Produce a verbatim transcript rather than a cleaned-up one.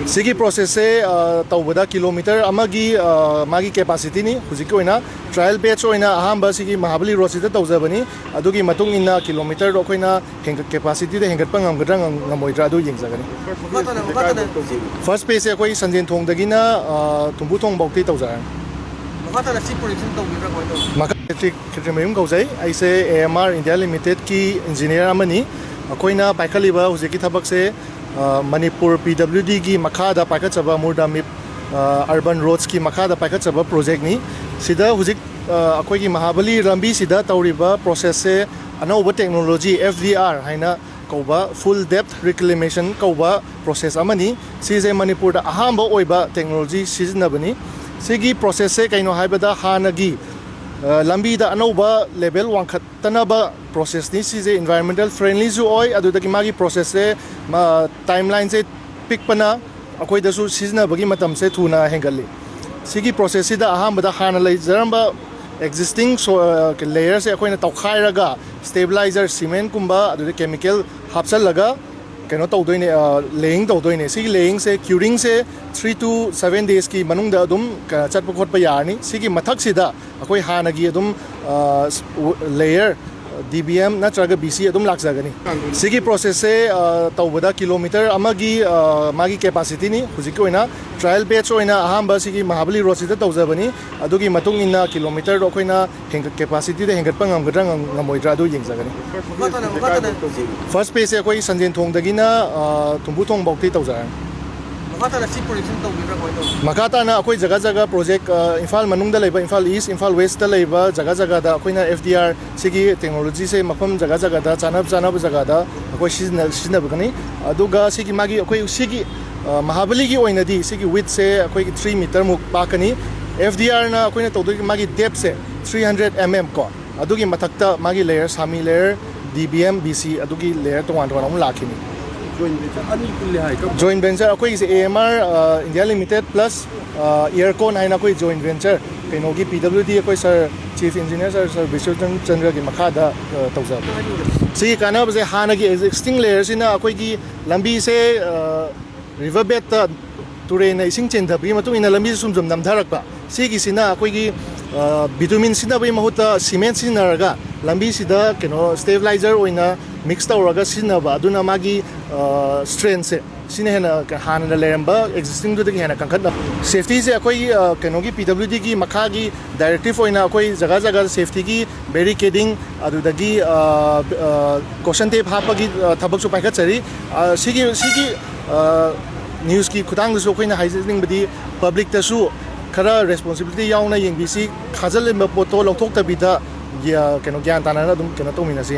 ꯁꯤꯒꯤ ꯄ꯭ꯔꯣꯁꯦꯁꯁꯦ ꯑ, ꯇꯧꯕꯗ ꯀꯤꯂꯣꯃꯤꯇꯔ ꯑꯃꯒꯤ ꯑ, ꯃꯥꯒꯤ ꯀꯦꯄꯥꯁꯤꯇꯤꯅꯤ꯫ ꯍꯧꯖꯤꯛꯀꯤ ꯑꯣꯏꯅ ꯇ꯭ꯔꯥꯏꯌꯦꯜ ꯕꯦꯠꯆ ꯑꯣꯏꯅ ꯑꯍꯥꯟꯕ ꯁꯤꯒꯤ ꯃꯍꯥꯕꯂꯤ ꯔꯣꯗꯁꯤꯗ ꯇꯧꯖꯕꯅꯤ꯫ ꯑꯗꯨꯒꯤ ꯃꯇꯨꯡ ꯏꯟꯅ ꯀꯤꯂꯣꯃꯤꯇꯔꯗꯣ ꯑꯩꯈꯣꯏꯅ ꯍꯦꯟꯒꯠ ꯀꯦꯄꯥꯁꯤꯇꯤꯗ ꯍꯦꯟꯒꯠꯄ ꯉꯝꯒꯗ꯭ꯔꯥ ꯉꯝ- ꯉꯝꯃꯣꯏꯗ꯭ꯔꯥ ꯑꯗꯨ ꯌꯦꯡꯖꯒꯅꯤ꯫ ꯃꯈꯥ ꯇꯥꯅ ꯃꯈꯥ ꯇꯥꯅ ꯁꯤ ꯐꯥꯔꯁ ꯐꯦꯁꯁꯦ ꯑꯩꯈꯣꯏ ꯁꯟꯖꯦꯟ ꯊꯣꯡꯗꯒꯤꯅ ꯑ, ꯊꯨꯝꯕꯨ ꯊꯣꯡꯐꯥꯎꯗꯤ ꯇꯧꯖꯔꯅꯤ꯫ ꯃꯈꯥ ꯇꯥꯅ ꯁꯤ ꯄ꯭ꯔꯣꯖꯦꯛꯁꯤꯅ ꯇꯧꯕꯤꯕ꯭ꯔꯥ ꯀꯃꯥꯏꯅ ꯇꯧꯕ? ꯃꯈꯥ ꯈꯦꯇ꯭ꯔꯤꯃꯌꯨꯝ ꯀꯧꯖꯩ꯫ ꯑꯩꯁꯦ ꯑꯦ ꯑꯦꯝ ꯑꯥꯔ ꯏꯟꯗꯤꯌꯥ ꯂꯤꯃꯤꯇꯦꯗꯀꯤ ꯏꯟꯖꯤꯅꯤꯌꯥꯔ ꯑꯃꯅꯤ꯫ ꯑꯩꯈꯣꯏꯅ ꯄꯥꯏꯈꯠꯂꯤꯕ ꯍꯧꯖꯤꯛꯀꯤ ꯊꯕꯛꯁꯦ ꯑ, ꯃꯅꯤꯄꯨꯔ ꯄꯤ ꯗꯕ꯭ꯂꯤꯎ ꯗꯤꯒꯤ ꯃꯈꯥꯗ ꯄꯥꯏꯈꯠꯆꯕ ꯃꯨꯔꯗꯥꯃꯤꯞ ꯑ, ꯑꯔꯕꯟ ꯔꯣꯗꯁꯀꯤ ꯃꯈꯥꯗ ꯄꯥꯏꯈꯠꯆꯕ ꯄ꯭ꯔꯣꯖꯦꯛꯅꯤ꯫ ꯁꯤꯗ ꯍꯧꯖꯤꯛ ꯑ, ꯑꯩꯈꯣꯏꯒꯤ ꯃꯍꯥꯕꯂꯤ ꯂꯝꯕꯤꯁꯤꯗ ꯇꯧꯔꯤꯕ ꯄ꯭ꯔꯣꯁꯦꯁꯁꯦ ꯑꯅꯧꯕ ꯇꯦꯛꯅꯣꯂꯣꯖꯤ ꯑꯦꯐ ꯗꯤ ꯑꯥꯔ ꯍꯥꯏꯅ ꯀꯧꯕ, ꯐꯨꯜ ꯗꯦꯞꯊ ꯔꯤꯀ꯭ꯂꯦꯃꯦꯁꯟ ꯀꯧꯕ ꯄ꯭ꯔꯣꯁꯦꯁ ꯑꯃꯅꯤ꯫ ꯁꯤꯁꯦ ꯃꯅꯤꯄꯨꯔꯗ ꯑꯍꯥꯟꯕ ꯑꯣꯏꯕ ꯇꯦꯛꯅꯣꯂꯣꯖꯤ ꯁꯤꯖꯤꯟꯅꯕꯅꯤ꯫ ꯁꯤꯒꯤ ꯄ꯭ꯔꯣꯁꯦꯁꯁꯦ ꯀꯩꯅꯣ ꯍꯥꯏꯕꯗ ꯍꯥꯟꯅꯒꯤ ꯑ, ꯂꯝꯕꯤꯗ ꯑꯅꯧꯕ ꯂꯦꯚꯦꯜ ꯋꯥꯡꯈꯠꯇꯅꯕ ꯄ꯭ꯔꯣꯁꯦꯁꯅꯤ꯫ ꯁꯤꯁꯦ ꯏꯟꯚꯥꯏꯔꯣꯟꯃꯦꯟꯇꯦꯜ ꯐ꯭ꯔꯦꯟꯂꯤꯁꯨ ꯑꯣꯏ, ꯑꯗꯨꯗꯒꯤ ꯃꯥꯒꯤ ꯄ꯭ꯔꯣꯁꯦꯁꯁꯦ ꯃ- ꯇꯥꯏꯝꯂꯥꯏꯟꯁꯦ ꯄꯤꯛꯄꯅ ꯑꯩꯈꯣꯏꯗꯁꯨ ꯁꯤꯖꯤꯟꯅꯕꯒꯤ ꯃꯇꯝꯁꯦ ꯊꯨꯅ ꯍꯦꯟꯒꯠꯂꯤ꯫ ꯁꯤꯒꯤ ꯄ꯭ꯔꯣꯁꯦꯁꯁꯤꯗ ꯑꯍꯥꯟꯕꯗ ꯍꯥꯟꯅ ꯂꯩꯖꯔꯝꯕ ꯑꯦꯛꯖꯤꯁꯇꯤꯡ ꯁꯣ- ꯑ, ꯂꯦꯌꯔꯁꯦ ꯑꯩꯈꯣꯏꯅ ꯇꯧꯈꯥꯏꯔꯒ ꯁ꯭ꯇꯦꯕꯤꯂꯥꯏꯖꯔ ꯁꯤꯃꯦꯟꯠꯀꯨꯝꯕ ꯑꯗꯨꯗꯒꯤ ꯀꯦꯃꯤꯀꯦꯜ ꯍꯥꯞꯆꯜꯂꯒ ꯀꯩꯅꯣ ꯇꯧꯗꯣꯏꯅꯦ, ꯂꯦꯌꯤꯡ ꯇꯧꯗꯣꯏꯅꯦ꯫ ꯁꯤꯒꯤ ꯂꯦꯌꯤꯡꯁꯦ ꯀ꯭ꯌꯨꯔꯤꯡꯁꯦ ꯊ꯭ꯔꯤ ꯇꯨ ꯁꯚꯦꯟ ꯗꯦꯖꯀꯤ ꯃꯅꯨꯡꯗ ꯑꯗꯨꯝ ꯀ- ꯆꯠꯄ ꯈꯣꯠꯄ ꯌꯥꯔꯅꯤ꯫ ꯁꯤꯒꯤ ꯃꯊꯛꯁꯤꯗ ꯑꯩꯈꯣꯏ ꯍꯥꯟꯅꯒꯤ ꯑꯗꯨꯝ ꯂꯦꯌꯔ ꯗꯤ ꯕꯤ ꯑꯦꯝ ꯅꯠꯇ꯭ꯔꯒ ꯕꯤ ꯁꯤ ꯑꯗꯨꯝ ꯂꯥꯛꯆꯒꯅꯤ꯫ ꯁꯤꯒꯤ ꯄ꯭ꯔꯣꯁꯦꯁꯁꯦ ꯑ, ꯇꯧꯕꯗ ꯀꯤꯂꯣꯃꯤꯇꯔ ꯑꯃꯒꯤ ꯑ, ꯃꯥꯒꯤ ꯀꯦꯄꯥꯁꯤꯇꯤꯅꯤ꯫ ꯍꯧꯖꯤꯛꯀꯤ ꯑꯣꯏꯅ ꯇ꯭ꯔꯥꯏꯌꯦꯜ ꯕꯦꯠꯆ ꯑꯣꯏꯅ ꯑꯍꯥꯟꯕ ꯁꯤꯒꯤ ꯃꯍꯥꯕꯂꯤ ꯔꯣꯗꯁꯤꯗ ꯇꯧꯖꯕꯅꯤ꯫ ꯑꯗꯨꯒꯤ ꯃꯇꯨꯡ ꯏꯟꯅ ꯀꯤꯂꯣꯃꯤꯇꯔꯗꯣ ꯑꯩꯈꯣꯏꯅ ꯍꯦꯟꯒꯠ ꯀꯦꯄꯥꯁꯤꯇꯤꯗ ꯍꯦꯟꯒꯠꯄ ꯉꯝꯒꯗ꯭ꯔꯥ ꯉꯝ- ꯉꯝꯃꯣꯏꯗ꯭ꯔꯥ ꯑꯗꯨ ꯌꯦꯡꯖꯒꯅꯤ꯫ ꯃꯈꯥ ꯇꯥꯅ ꯃꯈꯥ ꯇꯥꯅ ꯁꯤ ꯐꯥꯔꯁ ꯐꯦꯁꯁꯦ ꯑꯩꯈꯣꯏ ꯁꯟꯖꯦꯟ ꯊꯣꯡꯗꯒꯤꯅ ꯑ, ꯊꯨꯝꯕꯨ ꯊꯣꯡꯐꯥꯎꯗꯤ ꯇꯧꯖꯔꯅꯤ꯫ ꯃꯈꯥ ꯇꯥꯅ ꯁꯤ ꯄ꯭ꯔꯣꯖꯦꯛꯁꯤꯅ ꯇꯧꯕꯤꯕ꯭ꯔꯥ ꯀꯃꯥꯏꯅ ꯇꯧꯕ? ꯃꯈꯥ ꯇꯥꯅ ꯑꯩꯈꯣꯏ ꯖꯒꯥ ꯖꯒꯥ ꯄ꯭ꯔꯣꯖꯦꯛ ꯑ, ꯏꯝꯐꯥꯜ ꯃꯅꯨꯡꯗ ꯂꯩꯕ, ꯏꯝꯐꯥꯜ ꯏꯁ, ꯏꯝꯐꯥꯜ ꯋꯦꯁꯇ ꯂꯩꯕ ꯖꯒꯥ ꯖꯒꯥꯗ ꯑꯩꯈꯣꯏꯅ ꯑꯦꯐ ꯗꯤ ꯑꯥꯔ ꯁꯤꯒꯤ ꯇꯦꯛꯅꯣꯂꯣꯖꯤꯁꯦ ꯃꯐꯝ ꯖꯒꯥ ꯖꯒꯥꯗ ꯆꯥꯅꯕ ꯆꯥꯅꯕ ꯖꯒꯥꯗ ꯑꯩꯈꯣꯏ ꯁꯤꯖꯤꯟꯅ- ꯁꯤꯖꯤꯟꯅꯕꯒꯅꯤ꯫ ꯑꯗꯨꯒ ꯁꯤꯒꯤ ꯃꯥꯒꯤ ꯑꯩꯈꯣꯏ ꯁꯤꯒꯤ ꯑ, ꯃꯍꯥꯕꯂꯤꯒꯤ ꯑꯣꯏꯅꯗꯤ ꯁꯤꯒꯤ ꯋꯤꯠꯁꯦ ꯑꯩꯈꯣꯏꯒꯤ ꯊ꯭ꯔꯤ ꯃꯤꯇꯔꯃꯨꯛ ꯄꯥꯛꯀꯅꯤ꯫ ꯑꯦꯐ ꯗꯤ ꯑꯥꯔꯅ ꯑꯩꯈꯣꯏꯅ ꯇꯧꯗꯣꯏꯒꯤ ꯃꯥꯒꯤ ꯗꯦꯞꯁꯦ ꯊ꯭ꯔꯤ ꯍꯟꯗ꯭ꯔꯦꯠ ꯑꯦꯝ ꯑꯦꯝ ꯀꯣ, ꯑꯗꯨꯒꯤ ꯃꯊꯛꯇ ꯃꯥꯒꯤ ꯂꯦꯌꯔ, ꯁꯥꯃꯤ layer, D B M, B C, ꯑꯗꯨꯒꯤ ꯂꯦꯌꯔ ꯇꯣꯉꯥꯟ ꯇꯣꯉꯥꯟꯅ ꯑꯃꯨꯛ ꯂꯥꯛꯈꯤꯅꯤ꯫ ꯖꯣꯏꯟ ꯚꯦꯟꯆꯔ ꯑꯅꯤ ꯄꯨꯜꯂꯦ ꯍꯥꯏ, ꯀꯔꯝꯕ? ꯖꯣꯏꯟ ꯚꯦꯟꯆꯔ ꯑꯩꯈꯣꯏꯒꯤꯁꯦ A M R India limited plus ꯏꯌꯔꯀꯣꯟ ꯍꯥꯏꯅ ꯑꯩꯈꯣꯏ ꯖꯣꯏꯟ ꯚꯦꯟꯆꯔ ꯀꯩꯅꯣꯒꯤ ꯄꯤ ꯗꯕ꯭ꯂꯤꯎ ꯗꯤ ꯑꯩꯈꯣꯏ ꯁꯥꯔ ꯆꯤꯐ ꯏꯟꯖꯤꯅꯤꯌꯔ ꯁꯥꯔ, ꯁꯥꯔ ꯕꯤꯁ꯭ꯋꯖꯟ ꯆꯟꯗ꯭ꯔꯒꯤ ꯃꯈꯥꯗ ꯑ, ꯇꯧꯖꯕ꯫ ꯁꯤꯒꯤ ꯀꯥꯟꯅꯕꯁꯦ ꯍꯥꯟꯅꯒꯤ ꯑꯦꯛꯖꯤꯁꯇꯤꯡ ꯂꯦꯌꯔꯁꯤꯅ ꯑꯩꯈꯣꯏꯒꯤ ꯂꯝꯕꯤꯁꯦ ꯑ, ꯔꯤꯚꯔ ꯕꯦꯗꯇ ꯇꯨꯔꯦꯟꯅ ꯏꯁꯤꯡ ꯆꯦꯟꯊꯕꯒꯤ ꯃꯇꯨꯡ ꯏꯟꯅ ꯂꯝꯕꯤꯁꯦ ꯁꯨꯝ ꯁꯨꯝ ꯅꯝꯊꯔꯛꯄ꯫ ꯁꯤꯒꯤꯁꯤꯅ ꯑꯩꯈꯣꯏꯒꯤ ꯕꯤꯇꯨꯃꯤꯟ ꯁꯤꯖꯤꯟꯅꯕꯒꯤ ꯃꯍꯨꯠꯇ ꯁꯤꯃꯦꯟ ꯁꯤꯖꯤꯟꯅꯔꯒ ꯂꯝꯕꯤꯁꯤꯗ ꯀꯩꯅꯣ ꯁ꯭ꯇꯦꯕꯤꯂꯥꯏꯖꯔ ꯑꯣꯏꯅ ꯃꯤꯛꯁ ꯇꯧꯔꯒ ꯁꯤꯖꯤꯟꯅꯕ, ꯑꯗꯨꯅ ꯃꯥꯒꯤ ꯁ꯭ꯇ꯭ꯔꯦꯟꯁꯦ ꯁꯤꯅ ꯍꯦꯟꯅ ꯍꯥꯟꯅ ꯂꯩꯔꯝꯕ ꯑꯦꯛꯖꯤꯁꯇꯤꯡꯗꯨꯗꯒꯤ ꯍꯦꯟꯅ ꯀꯟꯈꯠꯅꯕ꯫ ꯁꯦꯐꯇꯤꯁꯦ ꯑꯩꯈꯣꯏꯒꯤ ꯀꯩꯅꯣꯒꯤ ꯄꯤ ꯗꯕ꯭ꯂꯤꯎ ꯗꯤꯒꯤ ꯃꯈꯥꯒꯤ ꯗꯥꯏꯔꯦꯛꯇꯤꯞ ꯑꯣꯏꯅ ꯑꯩꯈꯣꯏ ꯖꯒꯥ ꯖꯒꯥꯗ ꯁꯦꯐꯇꯤꯒꯤ ꯕꯦꯔꯤꯀꯦꯗꯤꯡ, ꯑꯗꯨꯗꯒꯤ ꯀꯣꯁꯟ ꯇꯦꯞ ꯍꯥꯞꯄꯒꯤ ꯊꯕꯛꯁꯨ ꯄꯥꯏꯈꯠꯆꯔꯤ꯫ ꯁꯤꯒꯤ ꯁꯤꯒꯤ ꯅ꯭ꯌꯨꯁꯀꯤ ꯈꯨꯊꯥꯡꯗꯁꯨ ꯑꯩꯈꯣꯏꯅ ꯍꯥꯏꯖꯅꯤꯡꯕꯗꯤ, ꯄꯕ꯭ꯂꯤꯛꯇꯁꯨ ꯈꯔ ꯔꯦꯁꯄꯣꯟꯁꯤꯕꯤꯂꯤꯇꯤ ꯌꯥꯎꯅ ꯌꯦꯡꯕꯤꯁꯤ, ꯈꯥꯖꯤꯜꯂꯝꯕ ꯄꯣꯠꯇꯣ ꯂꯧꯊꯣꯛꯇꯕꯤꯗ ꯀꯩꯅꯣ ꯒ꯭ꯌꯥꯟ ꯇꯥꯅꯅ ꯑꯗꯨꯝ ꯀꯩꯅꯣ ꯇꯧꯃꯤꯟꯅꯁꯤ꯫